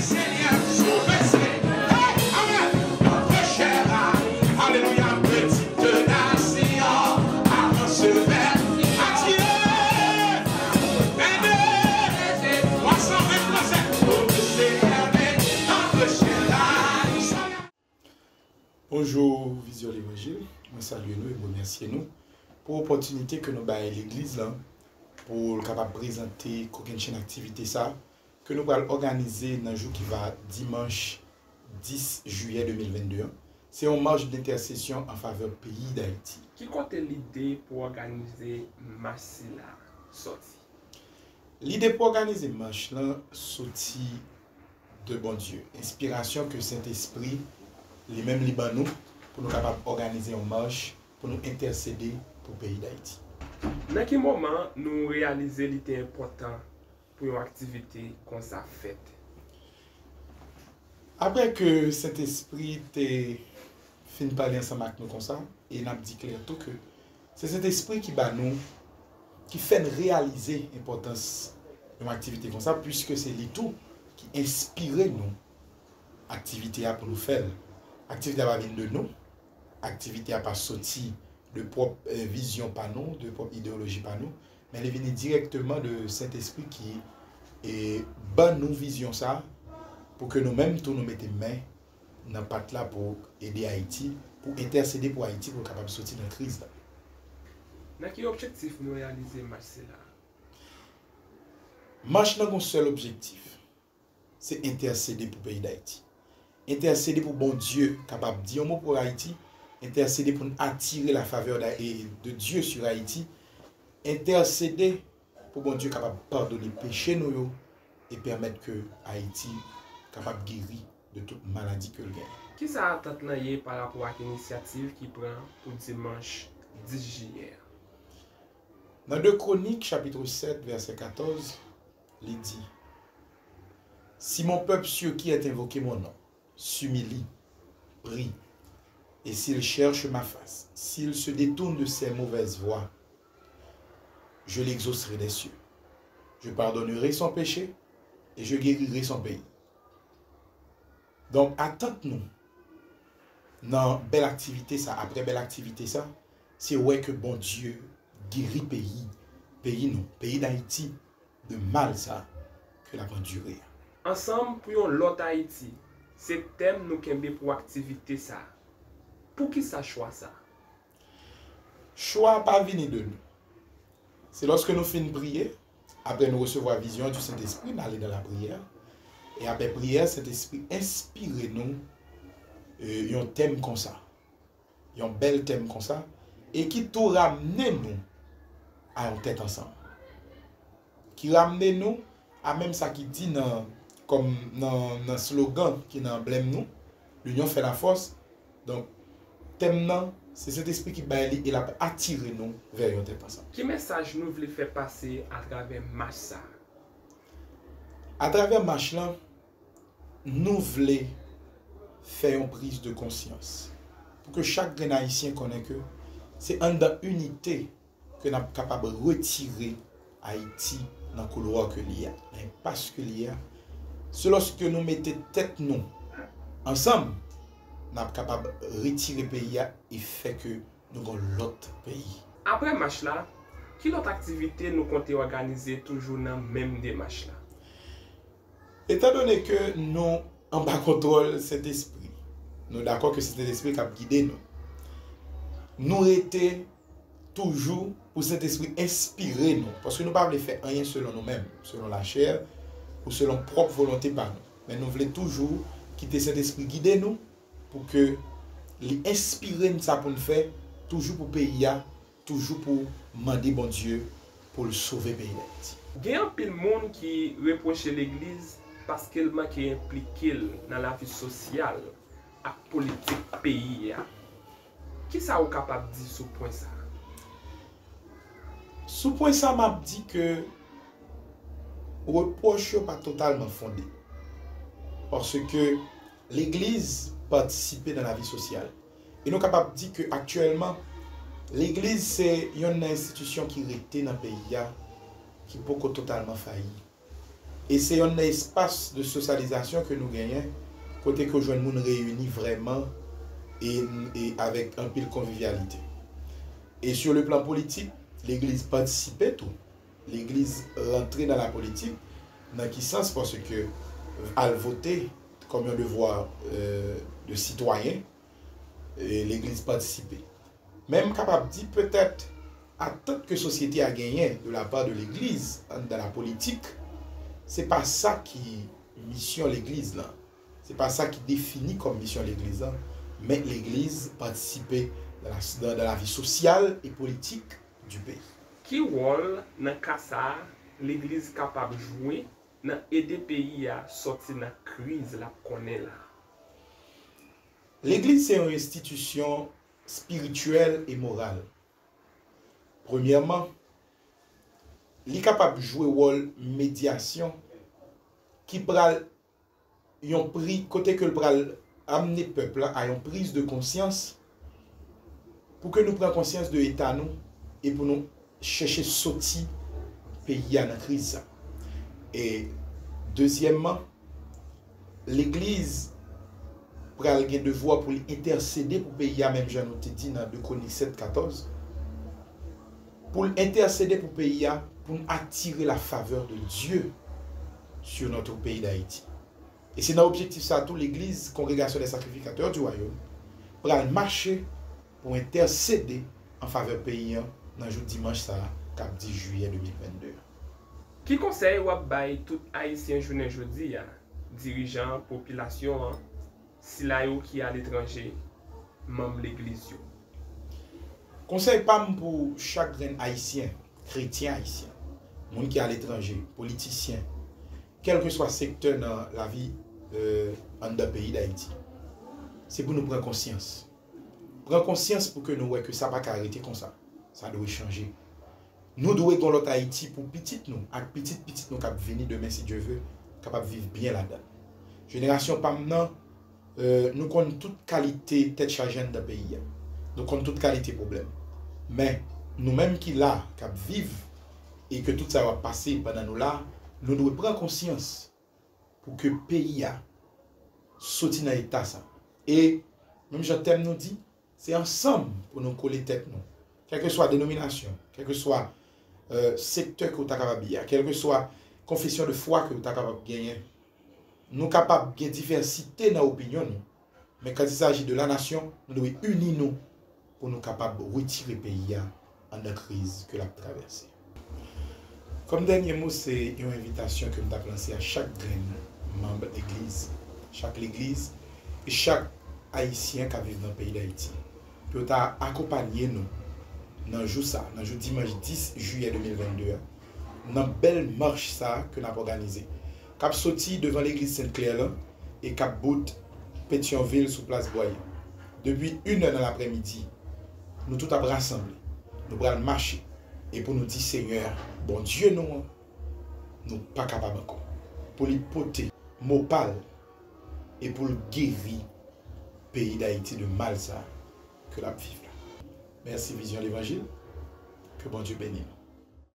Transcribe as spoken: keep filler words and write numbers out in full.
Senyè, sou pèse. Hey, amen. Antre chè la. Alelouya, petite nation, avance vers Adieu. Vennde, twa san venntrannse. Antre chè la. Bonjou, Vizyon Levanjil. Mwen salye nou e m remèsye nou pou opòtinite ke nou bay legliz lan pou l kapab prezante kokennchenn aktivite sa ke nou pral òganize nan jou ki va dimanch dis jiyè de mil vennde an. Se yon mach dentèsesyon an favè peyi Dayiti. Ki kote lide pou òganize mach sila sòti? Lide pou òganize mach lan soti de Bondye. Enspirasyon ke Sentespri li menm li ban nou pou nou kapab òganize yon mach pou nou entèsede pou peyi Dayiti. Nan ki moman nou reyalize li te enpòtan pou yon aktivite konsa fèt? Apre ke Sentespri te fin pale ansanm ak nou konsa, e n ap di klè tou ke se Sentespri ki ba nou, ki fè n reyalize enpòtans yon aktivite konsa, piske se li tou ki enspire nou aktivite a pou nou fè l. Aktivite a pa vin de nou, aktivite a pa soti de pwòp, eh, vizyon pa nou, de pwòp ideyoloji pa nou, men li vini dirèkteman de Sentespri ki, eh, ban nou vizyon sa, pou ke nou menm tou nou mete men nan pat la pou ede Ayiti, pou entèsede pou Ayiti, pou l kapab soti nan kriz la. Nan ki objektif nou reyalize mach sila? Mach lan gon sèl objektif, se entèsede pou peyi Dayiti. Entèsede pou Bondye kapab di yon mo pou Ayiti, entèsede pou n atire la favè de Dye sou Ayiti, entèsede pou Bondye kapab padone peche nou yo e pèmèt ke Ayiti kapab geri de tout maladi ke l genyen. Kisa atant lan ye parapò ak inisyativ ki pran pou dimanch dis jiyè a? Nan de Kwonik, chapit sèt, vèsè katòz, li di, Si mon peuple sur qui est invoqué mon nom s'humilie, prie, et s'il cherche ma face, s'il se détourne de ses mauvaises voies, je l'exaucerai des cieux. Je pardonnerai son péché et je guérirai son pays. Donk, atant nou nan bèl aktivite sa, apre bèl aktivite sa, se wè ke Bondye geri peyi, peyi nou, peyi Dayiti, de mal sa ke l ap andire a. Ansanm pou yon lòt Ayiti, se tèm nou kenbe pou aktivite sa. Poukisa chwa sa? Chwa a pa vini de nou. Se lòske nou fin priye, apre nou resevwa vizyon di Sentespri, n ale nan lapriyè. E apre priyè, Sentespri enspire nou, e, yon tèm konsa, yon bèl tèm konsa, e ki tou ramne nou a yon tèt ansanm. Ki ramne nou a menm sa ki di nan, kòm nan, nan slogan ki nan anblèm nou, L'union fait la force. Donk, tèm nan, se Sentespri ki bay li e l ap atire nou vè yon tèt ansanm. Ki mesaj nou vle fè pase atravè mach sa a? Atravè mach lan, nou vle fè yon priz de konsyans pou ke chak grenn Ayisyen konnen ke se anndan inite ke n ap kapab retire Ayiti nan koulwa ke li ye a, nan enpas ke li ye a. Se lòske nou mete tèt nou ansanm, n ap kapab retire peyi a e fè ke nou gon lòt peyi. Apre mach la, ki lòt aktivite nou konte òganize toujou nan menm demach la? Etandone ke nou anba kontwòl Sentespri, nou dakò ke se Sentespri k ap gide nou. Nou rete toujou pou Sentespri enspire nou, paske nou pa vle fè anyen selon nou menm, selon lachè ou selon pwòp volonte pa nou. Men nou vle toujou kite Sentespri gide nou pou ke li enspire n sa pou n fè, toujou pou peyi a, toujou pou mande Bondye pou l sove peyi Dayiti. Gen anpil moun ki repwoche legliz paske l manke enplike l nan lavi sosyal ak politik peyi a. Kisa ou kapab di sou pwen sa a? Sou pwen sa, m ap di ke repwòch yo pa totalman fonde. Paske legliz patisipe nan lavi sosyal. E nou kapab di ke aktyèlman, legliz se yonn nan enstitisyon ki rete nan peyi a, ki poko totalman fayi. E se yonn nan espas de sosyalizasyon ke nou genyen, kote ke w jwenn moun reyini vrèman e, e avèk anpil konvivyalite. E sur le plan politik, legliz patisipe tou. Legliz rantre nan lapolitik, nan ki sans? Paske al vote kòm yon devwa, euh, de sitwayen, e legliz patisipe. Men m kapab di petèt atant ke sosyete a genyen de la part de legliz anndan lapolitik, se pa sa ki misyon legliz lan. Se pa sa ki defini kòm misyon legliz lan, men legliz patisipe dans la, dans, dans la vie sociale et politique du pays. Ki wòl, nan ka sa a, legliz kapab jwe nan ede peyi a sòti nan kriz l ap konnen la? Legliz se yon enstitisyon espirityèl e moral. Premyèman, li kapab jwe wòl medyasyon ki pral yon pri, kote ke l pral amne pèp la a yon priz de konsyans, pou ke nou pran konsyans de eta nou e pou nou chèche soti peyi a nan kriz sa. E dezyèmman, legliz pral gen devwa pou l entèsede pou peyi a, menm jan nou te di nan de Kronik sèt katòz, pou l entèsede pou peyi a, pou n atire la favè de Dye sur notre pays d'Haïti. E se nan objektif sa tou legliz Congregation des Sacrificateurs du Royaume pral mache pou entèsede an favè peyi an nan jou dimanch sa a k ap dis jiyè de mil vennde. Ki konsèy w ap bay tout Ayisyen jounen jodi a, dirijan, popilasyon an, sila yo ki aletranje, manm legliz yo? Konsèy pa m pou chak grenn Ayisyen, kretyen ayisyen, moun ki aletranje, politisyen, kèlkeswa sektè nan lavi, euh, anndan peyi Dayiti, se pou nou pran konsyans. Pran konsyans pou ke nou wè ke sa pa ka rete konsa. Sa dwe chanje. Nou dwe gen lòt Ayiti pou pitit nou ak pitit pitit nou k ap vini demen, si Dye ve, kapab viv byen ladan l. Jenerasyon pa m nan, euh, nou konn tout kalite tèt chaje anndan peyi a. Nou konn tout kalite pwoblèm. Men, nou menm ki la, k ap viv, e ke tout sa yo ap pase pandan nou la, nou dwe pran konsyans pou ke peyi a soti nan eta sa. E, menm jan tèm nou di, se ansanm pou nou kole tèt nou. Kèlkeswa denominasyon, kèlkeswa, euh, sektè ke w ta kapab ye a, kèlkeswa konfesyon de fwa ke w ta kapab genyen, nou kapab gen divèsite nan opinyon nou, men quand il s'agit de la nation, nou dwe ini nou pou nou kapab retire peyi a anndan kriz ke l ap travèse. Kòm dènye mo, se yon envitasyon ke m t ap lanse a chak grenn manm legliz, chak legliz, e chak Ayisyen k ap viv nan peyi Dayiti, pou yo ta akonpanye nou nan jou sa, nan jou dimanch dis jiyè de mil vennde a, nan bèl mach sa ke n ap òganize, k ap soti devan legliz Sent Klè lan e k ap bout Petyonvil sou plas Bwaye. Depi inè nan laprèmidi, nou tout ap rasanble. Nou pral mache e pou nou di Senyè a, Bondye nou an, nou pa kapab ankò. Pou li pote mo pa l e pou l geri peyi Dayiti de mal sa ke l ap viv la. Mèsi Vizyon Levanjil. Ke Bondye beni nou.